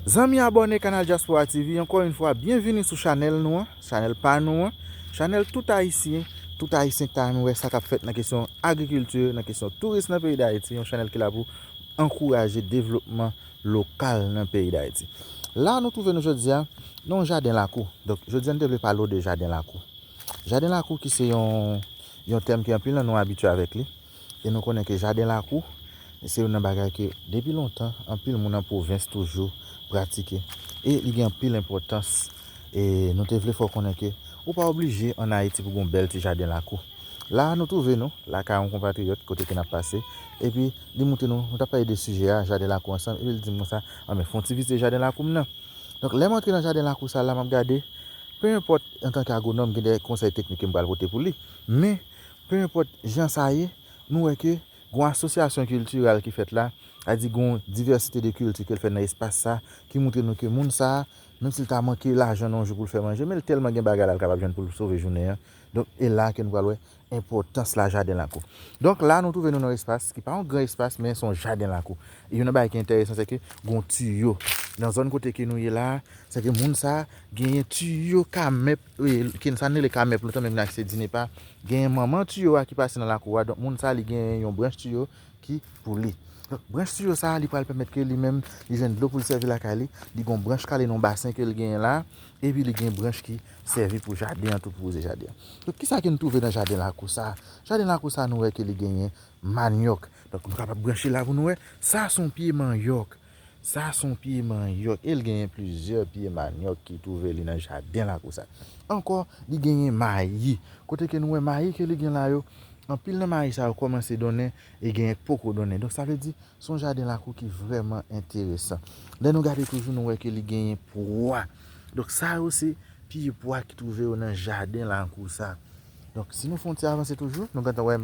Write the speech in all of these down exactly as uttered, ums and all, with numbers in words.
Zanmi abòne Kanal Diaspora T V, ankò yon fwa, byenvini sou chanèl nou an, chanèl pa nou an, chanèl tout Ayisyen, tout Ayisyen ki ta renmen wè sa k ap fèt nan kesyon agrikilti, nan kesyon touris nan peyi Dayiti, yon chanèl ki la pou ankouraje devlopman lokal nan peyi Dayiti. La nou twouve nou jodi a nan yon jaden lakou. Donk, jodi a nou te vle pale w de jaden lakou. Jaden lakou ki se yon, yon tèm ke anpil nan nou abitye avèk li. E nou konnen ke jaden lakou, se youn nan bagay ke depi lontan, anpil moun an pwovens toujou pratike. E li gen anpil enpòtans. E nou te vle fè w konnen ke ou pa oblije ann Ayiti pou gen yon bèl ti jaden lakou. La a nou twouve nou, lakay yon konpatriyòt, kote ke n ap pase. Epi, li montre nou, nou t ap pale de sijè a, jaden lakou ansanm. Epi, li di m konsa, "Anben, fè yon ti vizite jaden lakou m nan." Donk, lè m antre nan jaden lakou sa la, m ap gade, pe enpòt, antanke agwonòm, gen de konsèy teknik ke m pral pote pou li. Men, pe enpòt jan sa ye, nou wè ke gon asosyasyon kiltirèl ki fèt la, sa di gon divèsite de kilti ke l fè nan espas sa, ki montre nou ke moun sa, menm si l ta manke lajan nan yon jou pou l fè manje, men l tèlman gen bagay la, l kapab jwenn pou l sove jounen an. Donk, e la ke nou pral wè enpòtans la jaden lakou. Donk, la nou twouve nou nan yon espas ki pa yon gran espas, men se yon jaden lakou. E youn nan bagay ki enteresan, se ke gon tiyo. Nan zòn kote ke nou ye la, se ke moun sa genyen tiyo kamèp, e, ki sa n rele kamèp lontan, men nou akse di nepa. Genyen manman tiyo a ki pase nan lakou a. Donk, moun sa, li genyen yon branch tiyo ki pou li. Donk, branch tiyo sa, li pral pèmèt ke li menm, li jwenn dlo pou l sèvi lakay li, li gon branch kale nan basen ke l genyen la, epi li gen branch ki sèvi pou jaden an tou, pou wouze jaden an. Donk, kisa ke n twouve nan jaden lakou sa? Jaden lakou sa, nou wè ke li genyen manyòk. Donk, nou kapab branche la pou nou wè. Sa se yon pye manyòk. Sa se yon pye manyòk. E l genyen plizyè pye manyòk ki twouve li nan jaden lakou sa. Ankò, li genyen mayi. Kote ke nou wè mayi ke li gen la yo, anpil nan mayi sa yo kòmanse donnen e genyen k poko donnen. Donk, sa vle di, se yon jaden lakou ki vrèman enteresan. Lè nou gade toujou, nou wè ke li genyen pwa. Donk, sa yo se pye pwa ki twouve yo nan jaden lakou sa. Donk, si nou fè yon ti avanse toujou, nou gentan wè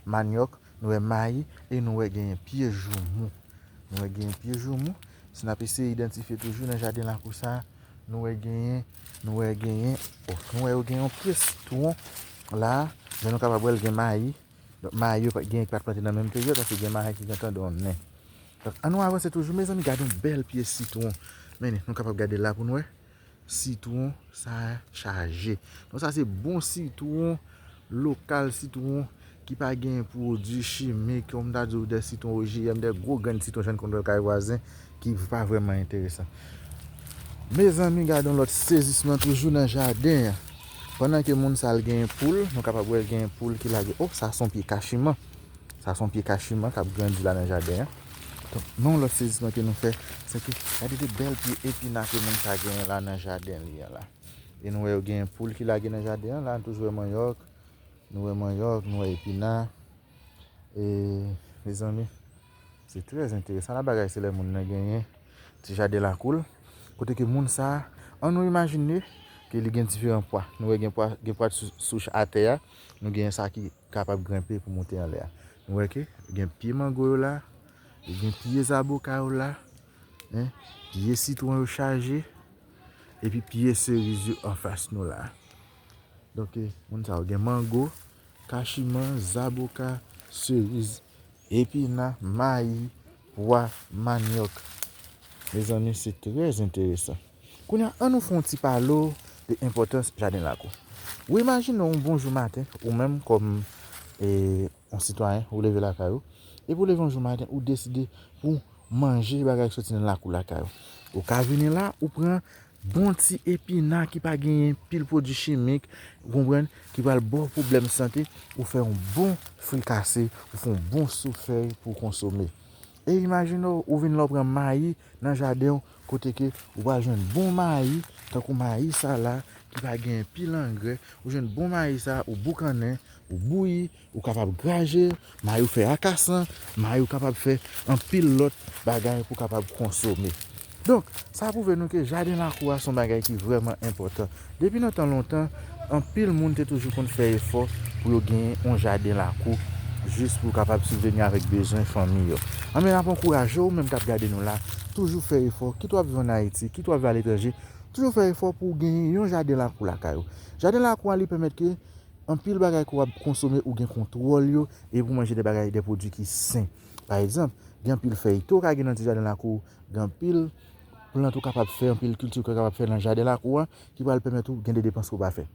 manyòk, nou wè mayi, e nou wè genyen pye joumou. Nou wè genyen pye joumou. Si n ap eseye idantifye toujou nan jaden lakou sa, nou wè genyen, nou wè genyen, oh, nou wè yo genyen yon pye sitwon la, men nou kapab wè l gen mayi. Donk, mayi yo pa, gen ki pa t plante nan menm peryòd, paske gen mayi ki gentan donnen. Donk, ann nou avanse toujou, mezanmi, gade yon bèl pye sitwon. Men, nou kapab gade la pou n wè. Sitwon, sa chaje. Donk, sa se bon sitwon, lokal sitwon, ki pa gen pwodui chimik, kòm m ta di w, de sitwon O G M, de gwo grenn sitwon jan n konn wè l kay vwazen, ki pa vrèman enteresan. Mezanmi, gade yon lòt sezisman toujou nan jaden an. Pandan ke moun sa l genyen poul, nou kapab wè l genyen poul ki lage. Oh, sa se yon pye kachiman. Sa se yon pye kachiman k ap grandi la nan jaden an. Donk, men yon lòt sezisman ke nou fè, se ke gade de bèl pye epina ke moun sa genyen la nan jaden li an la. E nou wè yo genyen poul ki lage nan jaden an la, nou toujou wè manyòk, nou wè manyòk, nou wè epina. E, mezanmi, se trè enteresan. La bagay se lè moun nan genyen ti jaden lakou l. Kote ke moun sa, ann nou imajine ke li gen diferan pwa. Nou wè gen pwa, gen pwa sou, souch atè a. Nou genyen sa ki kapab grenpe pou monte anlè a. Nou wè ke gen pye mango yo la, gen pye zaboka yo la, en, pye sitwon yo chaje, epi pye seriz yo anfas nou la. Donk, eh, moun sa yo gen mango, kachiman, zaboka, seriz, epina, mayi, pwa, manyòk. Mezanmi, se trè enteresan. Kounye a, ann nou fè yon ti pale w de enpòtans jaden lakou. Ou imajine w yon bon jou maten, ou menm kòm, eh, yon sitwayen, ou leve lakay ou, epi ou leve yon jou maten, ou deside pou manje bagay ki soti nan lakou lakay ou. Ou ka vini la, ou pran bon ti epina ki pa genyen pil pwodui chimik, ou konprann, ki pral ba w pwoblèm sante, ou fè yon bon frikase, ou fè yon bon souflèy pou w konsome. E imajine w, ou vin la w pran mayi nan jaden w, kote ke ou pral jwenn bon mayi, tankou mayi sa la, ki pa gen pil angrè, ou jwenn bon mayi sa, ou boukannen, ou bouyi, ou kapab graje, mayi ou fè akasan, mayi ou kapab fè anpil lòt bagay pou w kapab konsome. Donk, sa pwouve nou ke jaden lakou a se yon bagay ki vrèman enpòtan. Depi nan tan lontan, anpil moun te toujou konn fè efò pou yo gen yon jaden lakou, jis pou kapab sibveni avèk bezwen fanmi yo. Anben, n ap ankouraje w menm k ap gade nou la, toujou fè efò, kit w ap viv ann Ayiti, kit w ap viv aletranje, toujou fè efò pou w genyen yon jaden lakou lakay ou. Jaden lakou a, li pèmèt ke anpil bagay ke w ap konsome, ou gen kontwòl yo, epi w manje de bagay, de pwodui ki sen. Pa egzanp, gen anpil fèy tou w ka gen nan ti jaden lakou w, gen anpil plant ou kapab fè, anpil kilti ou kapab fè nan jaden lakou a, ki pral pèmèt ou gen de depans ke w pa fè.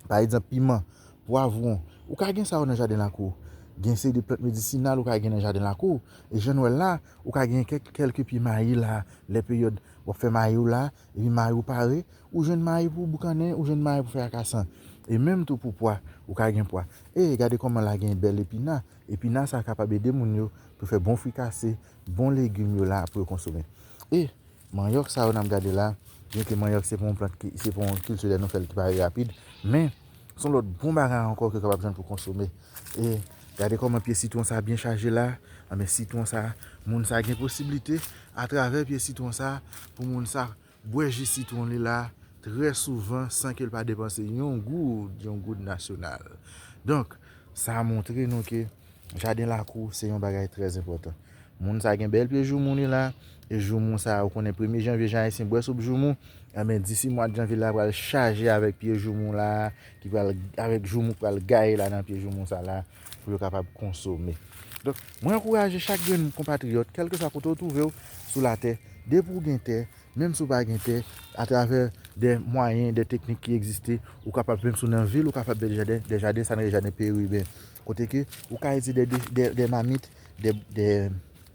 Pa egzanp, piman, pwavwon, ou ka gen sa yo nan jaden lakou. Gen seri de plant medisinal ou ka gen nan jaden lakou. E jan n wè l la, ou ka gen kèk, kèlke pye mayi la, lè peryòd w ap fè mayi w la, epi mayi w pare, ou jwenn mayi pou boukannen, ou jwenn mayi pou fè akasan. E menm tou pou pwa, ou ka gen pwa. E gade kòman la gen bèl epina. Epina sa kapab ede moun yo pou fè bon frikase, bon legim yo la pou yo konsome. E manyòk sa yo n ap gade la, byenke manyòk se pa yon plant ki, se pa yon kilti dè nou fè l ki pare rapid, men se yon lòt bon bagay ankò ke w kapab jwenn pou konsome. E gade kòman pye sitwon sa byen chaje la. Anben sitwon sa, moun sa gen posiblite atravè pye sitwon sa, pou moun sa bwè ji sitwon li la trè souvan san ke l pa depanse yon goud, yon goud nasyonal. Donk, sa montre nou ke jaden lakou se yon bagay trè enpòtan. Moun sa gen bèl pye joumou li la, e joumou sa, ou konnen premye janvye jan ayisyen bwè soup joumou, anben disi mwa de janvye la pral chaje avèk pye joumou la, ki pral, avèk joumou k pral gaye la nan pye joumou sa la, pou yo kapab konsome. Donk, mwen ankouraje chak grenn konpatriyòt, kèlkeswa kote w twouve w sou latè, depi w gen tè, menm si w pa gen tè, atravè de mwayen, de teknik ki egziste, ou kapab, menm si w nan vil, ou kapab fè de jaden, de jaden, sa n rele jaden periben. Kote ke ou ka itilize de, de, de, de mamit, de, de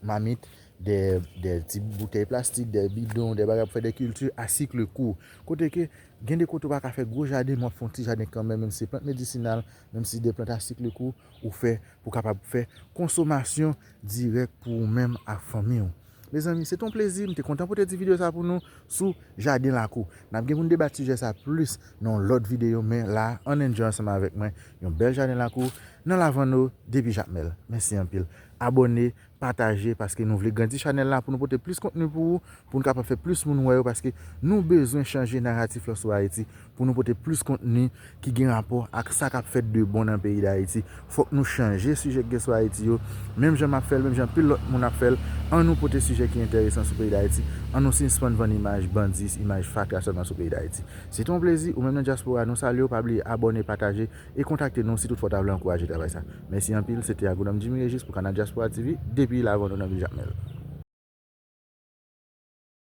mamit, de, de ti boutèy plastik, de bidon, de bagay pou fè de kilti a sik kou. Kote ke gen de kote ou pa ka fè gwo jaden, men w ap fè yon ti jaden kanmenm, menm si se plant medisinal, menm si de plant a sik kou ou fè pou kapab fè konsomasyon dirèk pou ou menm ak fanmi w. Mezanmi, se t on plezi, m te kontan pote ti videyo sa pou nou sou jaden lakou. N ap gen pou n debat sijè sa plis nan yon lòt videyo, men la, ann enjoy ansanm avèk mwen yon bèl jaden lakou nan Lavando depi Jakmèl. Mèsi anpil. Abòne, pataje, paske nou vle grandi chanèl la pou nou pote plis kontni pou ou, pou n kapab fè plis moun wè yo, paske nou bezwen chanje naratif lan sou Ayiti, pou nou pote plis kontni ki gen rapò ak sa k ap fèt de bon nan peyi Dayiti. Fòk nou chanje sijè k gen sou Ayiti yo, menm jan m ap fè l, menm jan anpil lòt moun ap fè l. Ann nou pote sijè ki enteresan sou peyi Dayiti. Ann nou sispann vann imaj bandi, imaj fatra sèlman sou peyi Dayiti. Se te yon plezi, ou menm nan dyaspora, nou salye w, pa bliye abòne, pataje, e kontakte nou si toutfwa w ta vle ankouraje travay sa. Mèsi anpil, se te Agwonòm Jimmy Régis pou Kanal Dyaspora T V, depi Lavando nan vil Jakmèl.